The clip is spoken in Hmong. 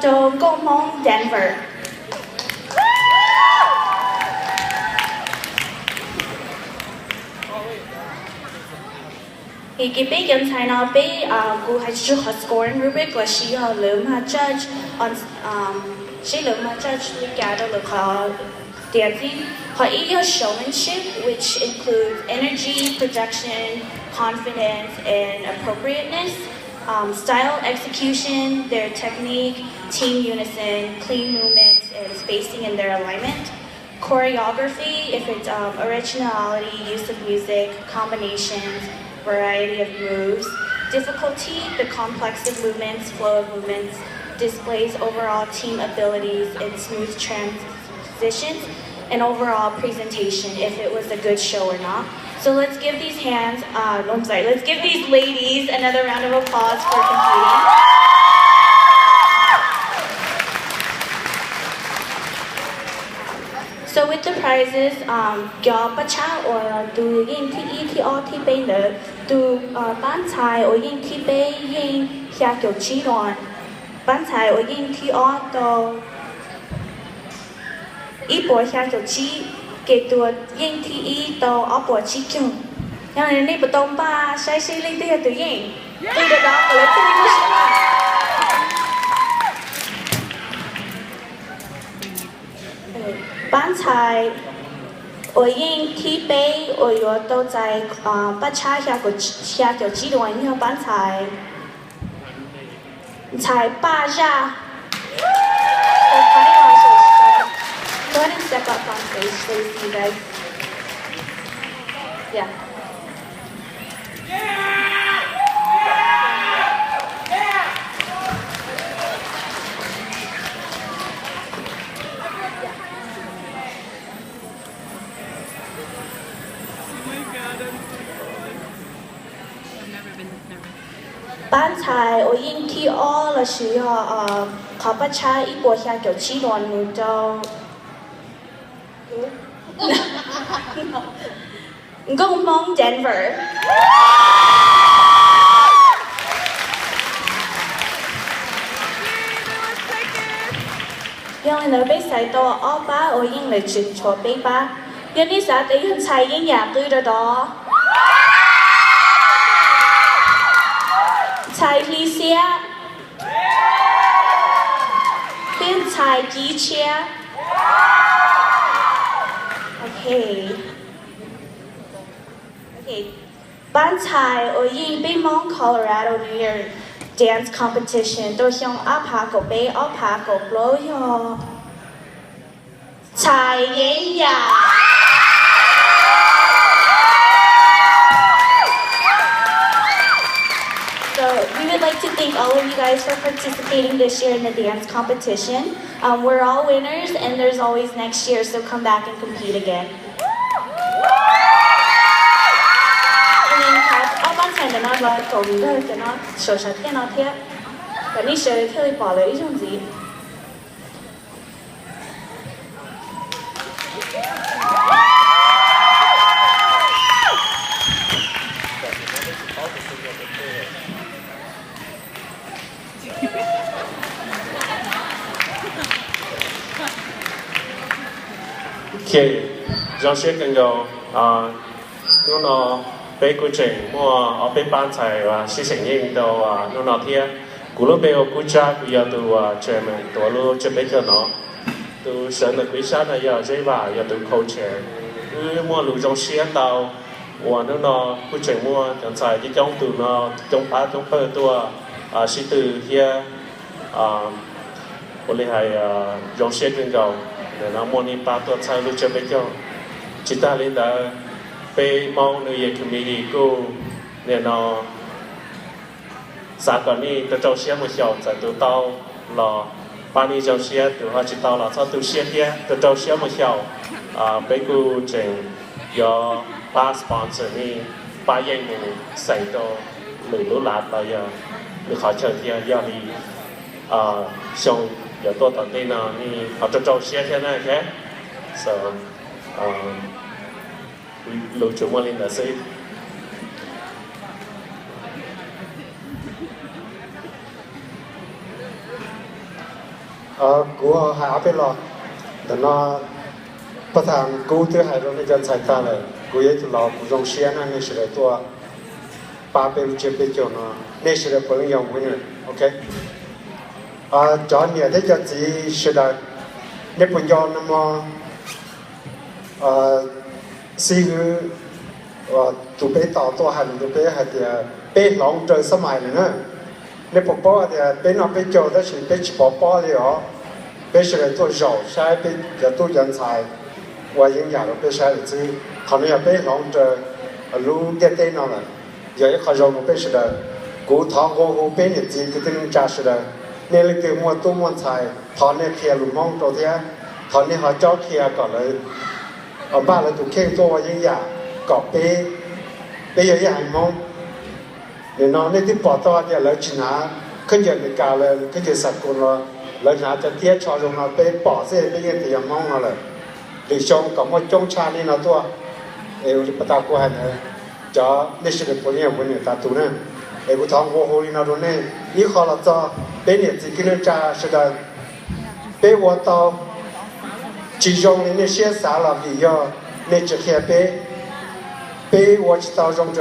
Rau nkauj Hmoob Denver. Ces peb cov ntxhais no peb, kuv hais tsis tshua qhov scoring rubric los sis yog lawv mag judge, seb lawv mag judge li cas rau lawv qhov tias txij qhov ib yog showmanship, which includes energy, projection, confidence, and appropriateness, um, style, execution, their technique, team unison, clean movements, and spacing in their alignment. Choreography, if it's um, originality, use of music, combinations, variety of moves. Difficulty, the complex of movements, flow of movements, displays overall team abilities and smooth transitions, and overall presentation, if it was a good show or not. So let's give these hands, uh, no, I'm sorry, let's give these ladies another round of applause for competing. So with the prizes, um, cov paj tshab uas tus yeej thib ib, thib ob, thib peb ntawd, tus, uh, pab ntxhais uas yeej thib peb yeej xya caum tsib dollars, pab ntxhais uas yeej thib ob tau ib puas xya caum tsib, ces tus yeej thib ib tau ob puas tsib caug. Yog li nej puas tau npaj saib seb leej twg yog tus yeej? Qw rov rov kom lawv thiaj li muaj siab. Pab ntxhais uas yeej thib peb uas yuav tau txais paj tshab xya caum tsib dollars yog pab ntxhais, ntxhais Paj Zaj. Go ahead and step up on stage so we see you guys. Yeah. Pab ntxhais uas yeej thib ob los sis yog qhov paj tshab ib puas xya caum tsib dollars mus rau Nkauj Hmoob Denver. Yog li ntawd peb xaiv tau ob pab uas yeej lawv tseem tshuav peb pab. Yog nej xav tias yog ntxhais yeeb yam qw rau rov. Ntxhais hli xiab. Thiab ntxhais kiv tshiab. Ok. Ok. Pab ntxhais uas yeej peb Hmoob Colorado New Year Dance Competition rau xyoo ob phav kaum peb ob phav kaum plaub yog ntxhais yeeb yam. So we would like to thank all of you guys for participating this year in the dance competition. Um, we're all winners, and there's always next year, so come back and compete again. Ob pab ntxhais ntawm no los kom nkawd cov no sawv sawv thiab no thiab, kom nej sawv thiaj li pom lawv ib zaug ntxiv. Zoo siab kawg nkaus, hnub no peb kuj tseem muaj ob peb pab ntxhais uas sib xeem yeej tau hnub no thiab. Kuv lub npe hu ua Kub Tsab, kuv yog tus chairman tuav lub tsiab peb caug no. Tus sawv ntawm kuv ib sab no yog Zeb Vam, yog tus co-chair. Wb muaj lus zoo siab ntau uas hnub no kuj tseem muaj cov ntxhais coob coob tus no, coob pab coob pawg tuaj sib tw thiab. Ua li hais zoo siab kawg nkaus, nim no muaj nej pab tuaj txhawb lub tsiab peb caug. Tsis tag li ntawd, peb Hmoob New Year Committee kuj nim no xav kom nej rau rau siab mus xyaum, txawm tus tau los pab nej zoo siab, tus ho tsis tau los txhob tu siab thiab, rau rau siab mus xyaum. Peb kuj tseem yuav pab sponsor nej, pab yeej mus xaiv rau lwm lub lav los yog lwm qhov chaw thiab. Yog li xyoo yuav tuaj tom ntej no nej ho rau rau siab thiab na. So lus tsuas muaj li ntawd xwb. Kuv hais ob peb lo ntawm no, pab tham kuv twb hais rau nej cov ntxhais tag lawm, kuv yog ib tug laus kuv zoo siab na, nej sawv daws tuaj pab peb lub tsiab peb caug no, nej sawv daws puav leej yog winner, ok. Cov niam thiab cov txiv sawv daws, nej puas nco no mog, xib hwb tus peb tos tuaj hais lus rau peb hais tias peb hloov raws xab mais lawm na. Nej puas paub hais tias peb noj peb caug tab sis peb tsis pov pob li os. Peb sawv daws tuaj zaum saib peb cov tub cov ntxhais ua yeeb yam rau peb saib lawm xwb. Qhov no yog peb hloov raws lub ntiaj teb no lawm, yog ib qho zoo rau peb sawv daws. Kuv thov nqua hu peb niam txiv kwv tij neej tsa sawv daws, nej leej twg muaj tub muaj ntxhais thov nej qhia lus Hmoob rau thiab, thov nej ho cob qhia kom lawv npaj lawv tus kheej tuaj ua yeeb yam kom peb, peb yog ib haiv Hmoob. Nim no nej twb pom tau tias lawv tsis hnav khaub ncaws Amelikas, lawv khaub ncaws xa kus no, lawv hnav cov tiab tsho zoo no peb pom xwb peb yeej tias yog Hmoob no lawm. Lwm xyoo kom muaj coob tshaj li no tuaj. Es ua li pas tas kuv hais ntawd, cov nej sawv daws puav leej yog winner tas tus na. Es kuv thov nqua hu li no rau nej, ib qho los txog peb niam txiv kwv tij neej tsa sawv daws, peb ua tau tsis zoo li nej siab xav los vim yog nej tsis qhia peb, peb ua tsis tau zoo raws